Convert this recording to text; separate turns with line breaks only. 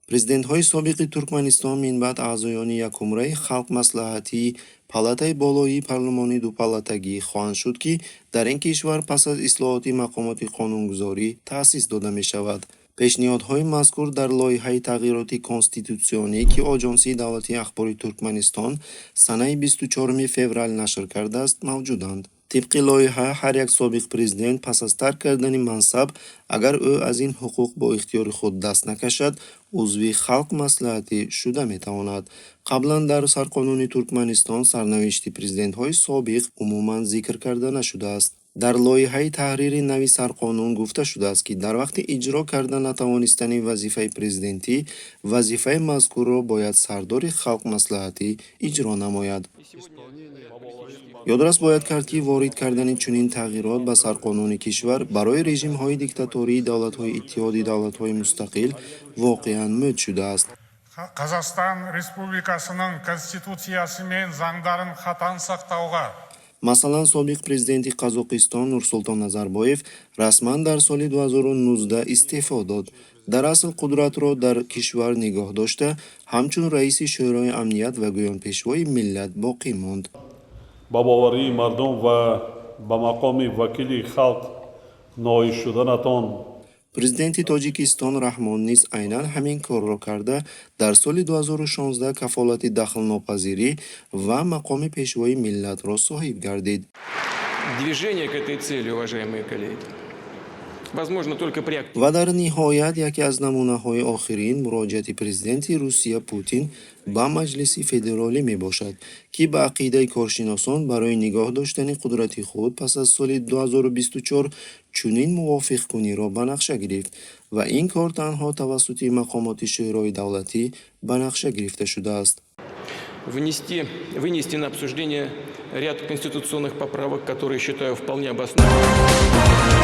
Президентҳои собиқи Туркманистон минбаъд аъзоёни якумраи Халқ Маслиҳатии палатаи болоии парлумони дупалатагӣ хоҳанд шуд, ки дар ин кишвар пас аз ислоҳоти мақомоти қонунгузорӣ таъсис дода мешавад. Пешниҳодҳои мазкур дар лоиҳаи тағйироти конститутсионӣ, ки Оҷонсии давлатии ахбори Туркманистон санаи 24 феврал нашр кардааст, мавҷуданд. Тибқи лоиҳа, ҳар як собиқ президент пас аз тарк кардани мансаб, агар ӯ аз ин ҳуқуқ бо ихтиёри худ даст накашад, узви Халқ Маслиҳатӣ шуда метавонад. Қаблан дар Сарқонуни Туркманистон сарнавишти президентҳои собиқ умуман зикр карда нашудааст. Дар лоиҳаи таҳрири нави Сарқонун гуфта шудааст, ки дар вақти иҷро карда натавонистани вазифаи президентӣ вазифаи мазкурро бояд сардори Халқ Маслиҳатӣ иҷро намояд. Ёдрас бояд кард, ки ворид кардани чунин тағйирот ба Сарқонуни кишвар барои режимҳои диктатории давлатҳои Иттиҳоди давлатҳои мустақил воқеан мӯд шудааст.
Қазақстан Республикасының Конституциясы мен заңдарын қатаң сақтауға.
Масалан, собиқ президенти Қазоқистон Нурсултон Назарбоев расман дар соли 2019 истеъфо дод. Дар асл қудратро дар кишвар нигоҳ дошта, ҳамчун раиси Шӯрои амният ва гӯён пешвои миллат боқӣ монд.
Ба боварии мардум ва ба мақоми вакили халқ ноил шуданатон.
Президенти Тоҷикистон Раҳмон низ айнан ҳамин корро карда, дар соли 2016 кафолати дахлнопазирӣ ва мақоми пешвои миллатро соҳиб гардид.
Движение к этой цели, уважаемые коллеги, возможно только при
Ва дар ниҳоят, яке аз намунаҳои охирин муроҷиати президенти Русия Путин ба Маҷлиси Федералӣ мебошад, ки ба ақидаи коршиносон барои нигоҳ доштани қудрати худ пас аз соли 2024 чунин мувофиқкуниро ба нақша гирифт ва ин кор танҳо тавассути мақомоти Шӯрои давлатӣ ба нақша гирифта шудааст.
Вынести на обсуждение ряд конституционных поправок, которые считаю вполне обоснованными.